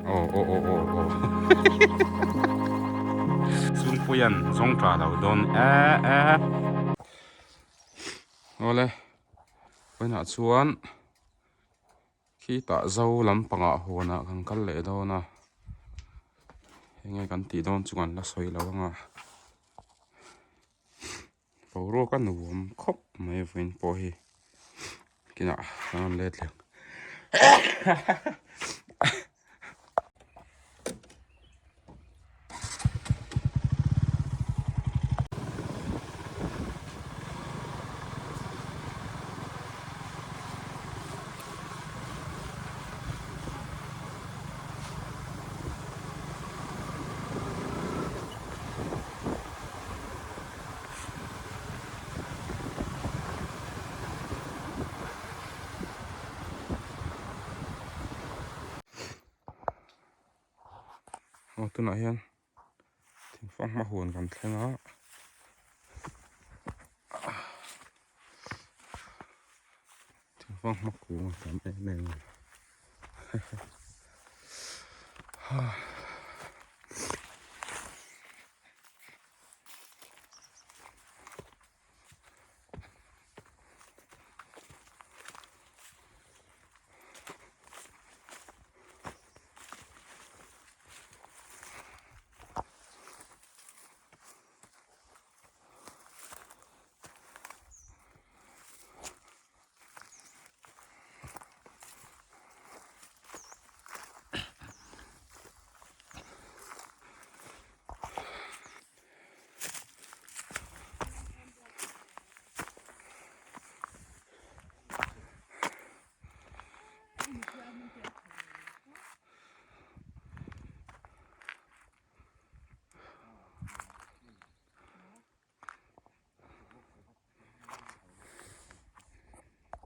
Aw aw aw aw aw Chungpuian zawng tha lo dawn e e. Awle vawiinah chuan khitah zo lampangah huanah kan kal leh dawn a enge kan tih dawn chu kan la sawi lo ang a. Boruak a nuam khawp mai vawiin pawh hi kinah kan rawn let leh ang. Aw tunah hian thingfanghma huan kan thleng a thingfanghma kung a tam em em a.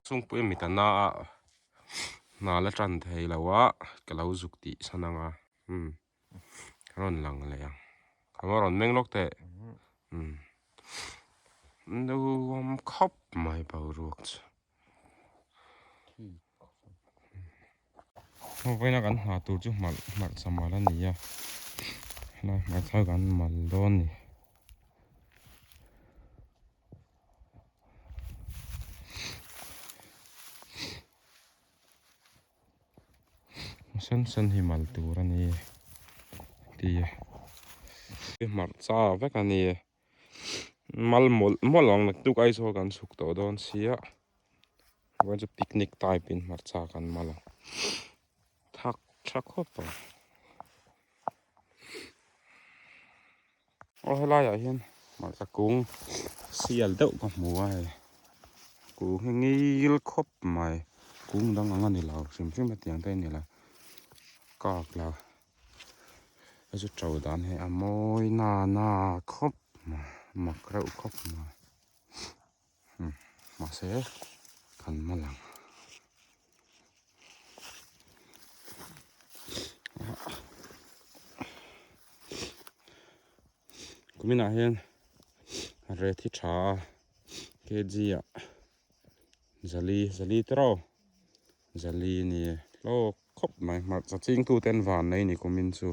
Chungpui mit a na a hna la tan thei lo a ka lo zuk tih san ang a umm a rawn lang leh ang ka va rawn meng lawk teh umm nuam khawp mai boruak chu vawiina kan hna tur chu hmarh hmarcha mal a ni a helai hmarcha kan mal dawn a ni. Sen sen hi mal tur a ni ti hmarcha vek a ni mal mawlh mawlh ang naktuk Aizawl kan chhuk tawh dawn sia chuan chu picnic type in hmarcha kan mal ang thak tha khawp ang. Aw helaiah hian hmarcha kung sial deuh ka hmu a hei kung hi ngil khawp mai kung dang ang a ni lo hrim hrim hetiang te a ni lo kak la hei chu to dan hi a mawi na na khawp mai mak reuh khawp mai mahse kan hma lang. Kuminah hian ret hi tha a kg ah zali zali te rau zali a ni hlawk khawp mai hmarcha chingtu te an van mai a ni kumin chu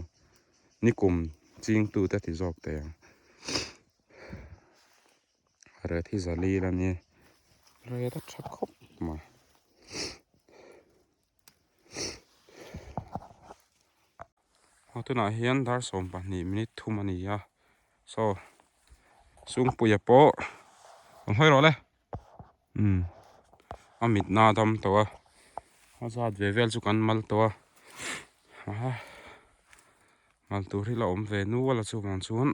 nikum chingtu te ti zawk teh ang. Ret hi zali la ni ret a tha khawp mai. Aw tunah hian dar 12 minute thum a ni a saw Sungpuia pawh awm hawi rawh le umm a mit na dam tawh a a zat ve vel chu kan mal tawh a mal tur hi la awm ve nual a chuvang chuan.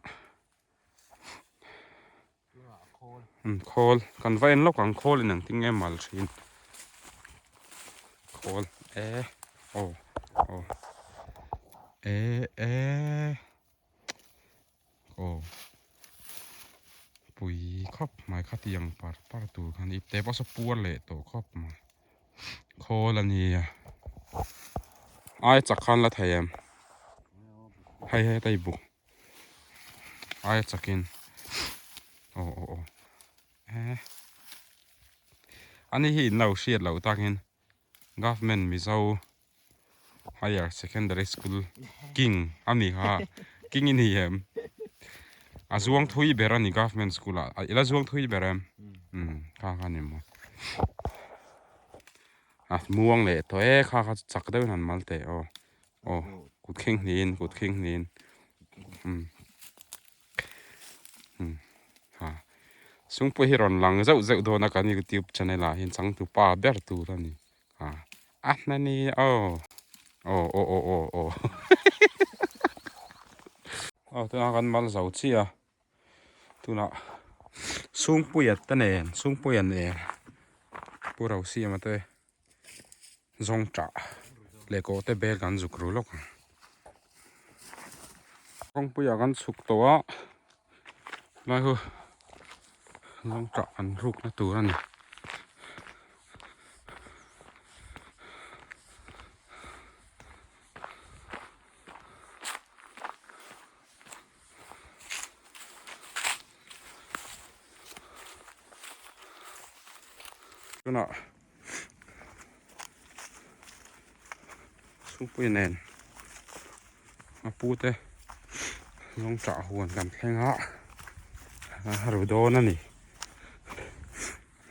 Khawl kan va en lawk ang khawl in engtin nge mal thin khawl e aw aw e e aw pui khawp mai khatiang par par tur khan ipte pawh saw puar leh tawh khawp mai khawl a nia ai chak khan la thei em hei hei hei buk. Aia chakin aw aw aw eh ani hi in lo hriat loh takin government mizo Higher Secondary School King a ni kha King i ni em a zuang thui ber a ni Government School ah i la zuang thui ber em umm kha kha ni maw a muang leh tawh e kha kha chak deuh in han mal teh aw aw kut khing hnihin kut khing hnihin umm umm ha Sungpui hi rawn lang zeuh zeuh dawn a kan youtube channel ah hian changtupa ber tur a ni. A a hna ni aw aw aw aw aw aw aw tunah kan mal zo chiah a tunah Sungpuia te nen Sungpuia nen Pu Rosiama te zawng tah leh kawh te bel kan zuk ru lawk ang kawngpuiah kan chhuk tawh a lai hu zawng tah kan rukna tur a ni. Tunah chhungpui nen a pu te zawng tah huan kan thleng a a ru dawn a ni.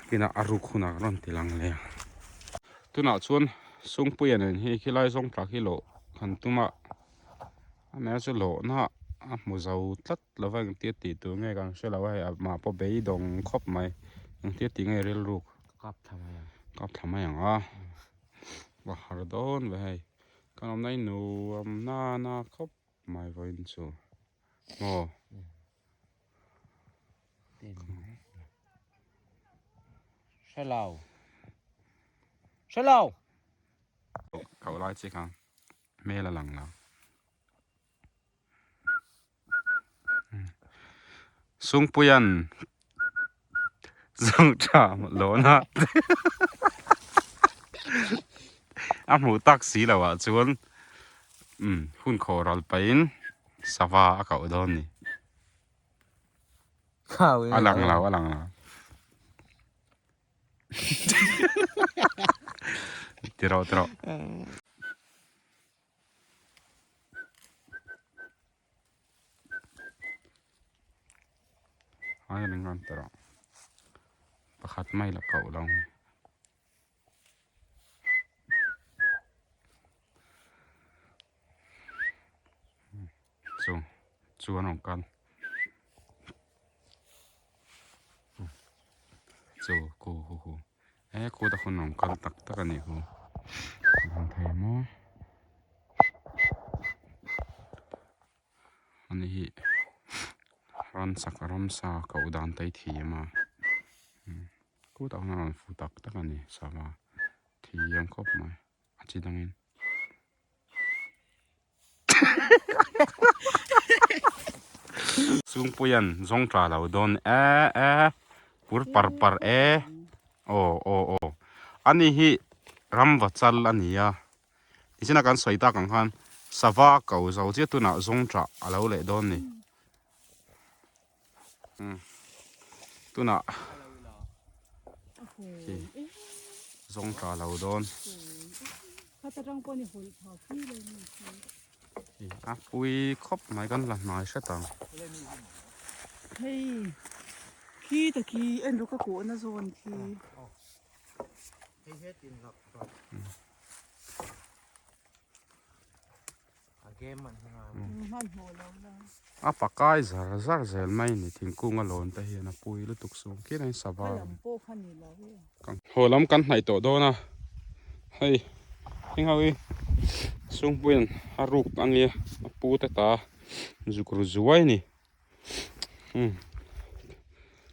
Kinah a ruk hunah kan rawn ti lang leh ang. Tunah chuan Sungpuia nen hi khilai zawng tla khi lawh kan tum a, amaherawhchu chu lawhna a hmu zo tlat lo va engtia tih tur nge kan hre lo a hei amah pawh beidawng khawp mai engtia tih nge rilru kap thla mai ang kap thla mai ang a va har dawn ve hei kan awmna hi nuam nana khawp mai vawiin chu maw. Hrelo. Hrelo. Kau lai chi kha hmel a lang lo. Sungpuian zawng tha lawn a a hmuh tak si lo ah chuan hun khawh ral pahin sava a koh dawn ni. A lang lo, a lang lo. Ti rawh, ti rawh. Ai a ring an ti rawh. Pakhat mai la koh lo. Chu chu an rawn kal chu khu khu khu e khuta khawn rawn kal tak tak a nih khu a lang thei maw ani hi ransak ramsa koh dan te hi thiam a khutah khawn a rawn fu tak tak a ni sava thiam khawp mai a chi dangin. Chhungpuian zawng tla lo dawn e e pur par par e aw aw aw ani hi ramva chal a ni a tichuan a kan sawi tak ang khan sava ko zo chiah tunah zawng tla a lo leh dawn a ni tunah zawng tla lo dawn a pui khawp mai kan la hnai hret ang hei khi te khi en rawh ka kawhna zawn khi. A pakai zar zar zel mai ni thingkung a lawn te hian a pui lutuk sung khian a in sava haw lam kan hnaih tawh dawn a hei heng ho hi sungpuiin a ruk a nia a pu te ta zuk ru zuai a ni umm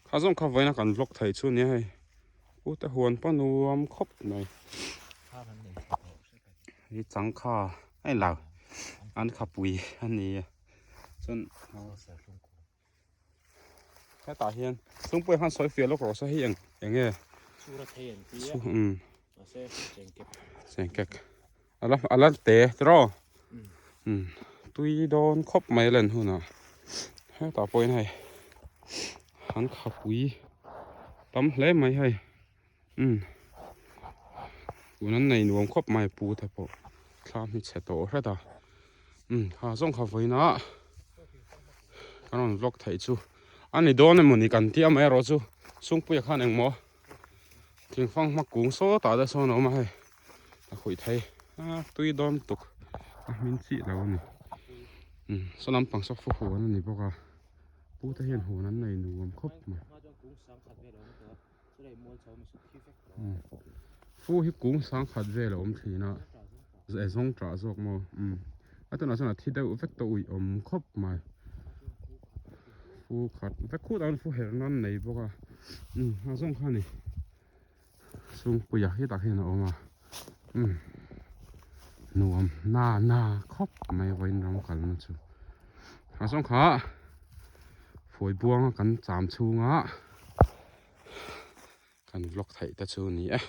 kha zawng kha vawiin a kan vlog theih chu a nia hei pu te huan pawh nuam khawp mai. Hi changkha a inlo an khapui a ni a chuan hetah hian chhungpuiah khan sawi fiah lawk rawh se hei eng eng nge umm chengkek ala ala te tiraw umm tui dawn khawp mai a len hunah hetah pawhin hei an khapui tam hle mai hei. Umm tun an nei nuam khawp mai pu te pawh. Thlam hi chhe tawh hret a umm kha zawng kha vawiin a kan rawn vlog theih chu a ni dawn emaw ni kan tih amaherawh chu Sungpuia khan engmaw thingfang hma kung sawtah te sawn a awm a hei a khuih thei a tui dawn tuk a hmin chih lo a ni umm saw lampang saw fu huan a ni bawk a pu te hian huan an nei nuam khawp mai. Fu hi kung sangkhat vel a awm thin a e zawng tah zawk maw umm a tunah chuan a thi deuh vek tawh uih awm khawp mai fu khat vek khut a fu herh nan nei bawk a umm a zawng kha a ni chhungpuia hetah hian a awm a umm nuam na na khawp mai vawiin ram kalna chu a zawng kha phuai buanga kan cham chhunga. Kan vlog theih te chu ni e.